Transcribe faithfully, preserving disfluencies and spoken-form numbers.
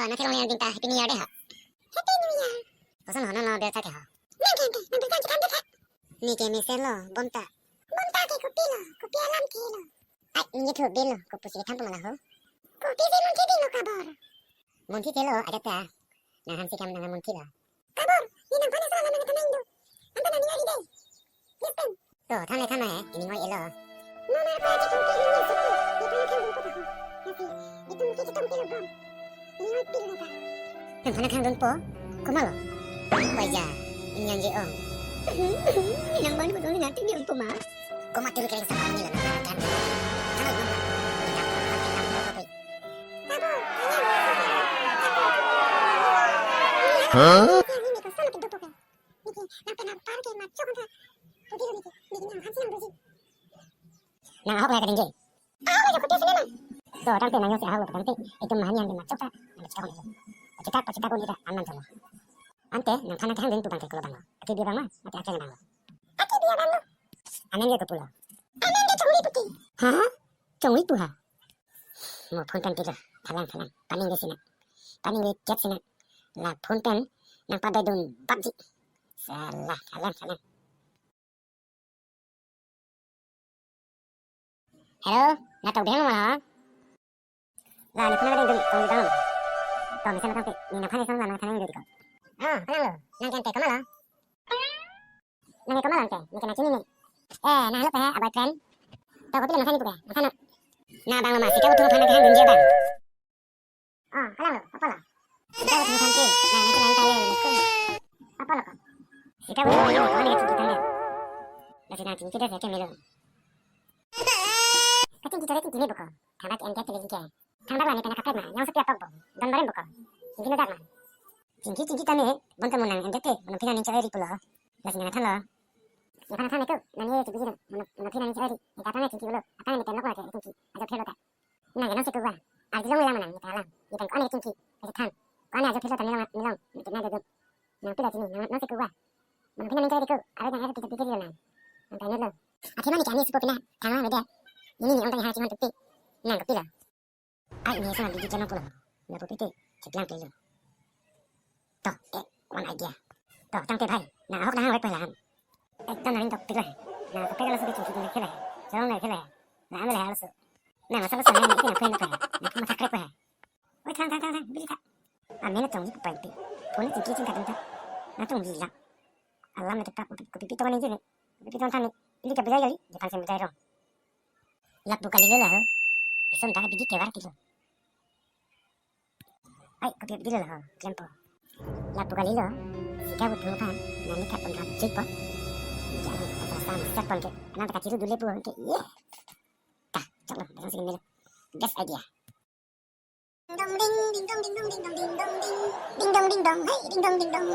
Pana kelong yang dinta Happy New Year dei ha. Happy New Year. Koson ho non lo birta ke ho? Nang ke, nang birta ke, nang birta. Neke mesen lo, bonta. Bonta ke kopilo, kopi alam ke lo? Ai, neke thu bilo, kopusi kethan pu ma la ho? Kopisi munthi bilo kabor? Munthi ke lo, ajat ta. Nang hansi kam nang munthi lo. Kabor, ne nangphan esa alam nang thanang do. Anta nang ningri dei. Listen. To, than le than he, ining oi-e lo. Nomar pa aji kongke ini suku, nephan than dun po tahu. Nasi, itum ke itum ke lo bom. Ining oi pil neta. Nephan than dun po? Komat lo? Oi ja, ining je ong. Inang ban ko dong nanti ni ong po ma. Komat tiru kering sama ni lo, nang than. Than lo, than lo. Kabor, tanya. Hah? Ini ko sama ke dopo ke. Neke, nang penang par ke machok ta. Putilo neke, neke nang hansi nang doji. Nang ahok le kading je. Ahok le kutu sini nang. To, tangte nang yosi ahok lo, tangte itum mahan yang machok ta. Nang chok nang. Pachitak, pachitak pun ita aman cholo. Ante, nang than nang kehang dun tu bang ke kulo bang lo. Ati dia bang ma, ati akhir bang lo. Ati dia bang lo. Amen dia tu pulo. Amen dia chongri puti. Hah? Chongri pu ha? Mo phone pen pilo, thalang thalang, paning de sina, paning de chat sina, la phone pen nang padai dun babji, sala thalang thalang. Hello, na tok beng ma? La, ne phone pen dun, tong dun. Tong sen tong te, ne nangphan sang nang thalang dun ko. Ah, thalang lo, nang kan te komat lo? Nang ke komat lo nang ke, neke nang chini ne. Eh, nang lo pe ha, a boyfriend. To kopilo nang than pu ke, nang than. Na bang lo ma, sika uthung than nang kehang dun je bang. Oh, kolang lo, apot lo? Sika uthung than ke, nang nang chinang tale, nang kum. Apot lo ko? Sika uthung than nang, nang chingki than de. Lasi nang chingki than ke melo. Kachingki tore chingki ne buko. Thanbak ke M T S chingki ke. Thanbak la ne pen kaprek ma, yang setia tok bo. Don barem buko. Chingki lo dak ma. Chingki chingki tame, bon tamo nang M T S te, bon pina ning chai ri pulo. Lasi nang than lo. Nephan than itu, nang ye chingki dun, mon, mon pina ning chai ri. Eka than chingki lo, atan ne pen lo ko ke chingki. Ajo phelo ta. Nang ke non si kuwa. Arjulong lang manang, ne kalang. Ne pen ko-an ne chingki. Ese than. Ko-an ne ajo phelo ta melong, melong. Ne ke na dodun. Nang pila chini, nang non si kuwa. Mon pina ning chai ri ko, aro jang aro pita pita lo nang. Nang tanya lo. Athe mane kami supo pina, thangnat mede. Nini ne ong tanya ha chimang tupi. Nang kopilo? Ai, ne sana bidi channel pulo. Lapu pite, cheklang pilo. To, eh, one idea. To, tangte bhai, nang ahok nang hang vek pehla han. Ekdom nang tok pilo hai. Nang kaprek lo suke chingki dun khela hai. Jong nang khela hai. Nang amel hai lo su. Nang masa lo sana nang iti nang pen lo hai. Nang kuma thak rek hai. Oi, thang, thang, thang, thang, bili thak. Amen chongji pu pen pi. Phone chingki chingki dun ta. Nang chongji la. Alam me to ta, kopi, kopi pi to nang jini. Kopi pi to than ni. Ili ka bilai gali, je pan sem jai rong. Lapu kalilo la ho. Ison ta bidi kevar kilo. Ai, kopi bidi lo ho, klempo. Lapu kalilo. Sika uthung than, nang ni kat pon rap jik po. Jalan, asa sama set pon ke. Nang ta kachiru dule pu ke. Ye. Ta, chok lo, besang sini melo. Best idea. Ding dong ding dong ding dong ding dong ding dong ding. Ding dong ding dong, hey, ding dong ding dong.